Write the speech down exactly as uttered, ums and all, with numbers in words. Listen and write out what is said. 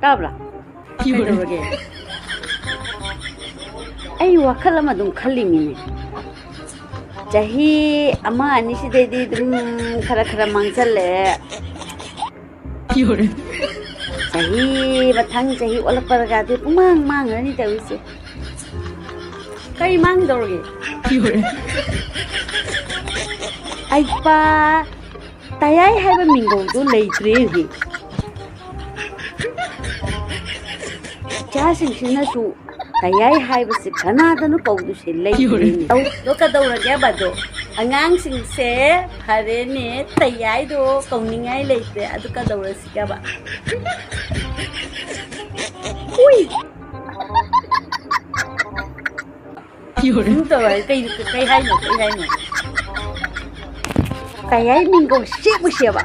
ꯇꯥꯕ꯭ꯔꯥ? ꯀꯩꯗꯧꯔꯒꯦ? ꯑꯩ ꯋꯥꯈꯜ ꯑꯃ ꯑꯗꯨꯝ ꯈꯜꯂꯤꯃꯤꯅꯦ꯫ ꯆꯍꯤ ꯑꯃ ꯑꯅꯤꯁꯤꯗꯩꯗꯤ ꯑꯗꯨꯝ ꯈꯔ ꯈꯔ ꯃꯥꯡꯁꯤꯜꯂꯛꯑꯦ꯫ ꯆꯍꯤ ꯃꯊꯪ ꯆꯍꯤ ꯑꯣꯜꯂꯛꯄꯗꯒꯗꯤ ꯄꯨꯡꯃꯥꯡ ꯃꯥꯡꯈ꯭ꯔꯅꯤ ꯇꯧꯔꯤꯁꯦ꯫ ꯀꯔꯤ ꯃꯥꯡꯗꯧꯔꯒꯦ? ꯑꯩꯄꯥ, ꯇꯌꯥꯏ ꯍꯥꯏꯕ ꯃꯤꯡꯒꯧꯗꯣ ꯂꯩꯇ꯭ꯔꯦ ꯍꯧꯖꯤꯛ꯫ ꯏꯆꯥꯁꯤꯡꯁꯤꯅꯁꯨ ꯇꯌꯥꯏ ꯍꯥꯏꯕꯁꯤ ꯀꯅꯥꯗꯅꯣ ꯀꯧꯗꯣꯏꯁꯦ ꯂꯩꯇ꯭ꯔꯦꯅꯦ꯫ ꯇꯧꯗꯣ ꯀꯩꯗꯧꯔꯒꯦꯕ ꯑꯗꯣ? ꯑꯉꯥꯡꯁꯤꯡꯁꯦ ꯐꯔꯦꯅꯦ, ꯇꯌꯥꯏꯗꯣ ꯀꯧꯅꯤꯡꯉꯥꯏ ꯂꯩꯇ꯭ꯔꯦ, ꯑꯗꯨ ꯀꯩꯗꯧꯔꯁꯤꯒꯦꯕ? ꯎꯏ! ꯁꯨꯝ ꯇꯧꯔ ꯀꯩ, ꯀꯩ ꯍꯥꯏꯅꯣ? ꯀꯩ ꯍꯥꯏꯅꯣ? ꯀꯩ ꯍꯥꯏ ꯃꯤꯡꯒꯧ ꯁꯦꯛ ꯃꯨꯁꯦꯕ?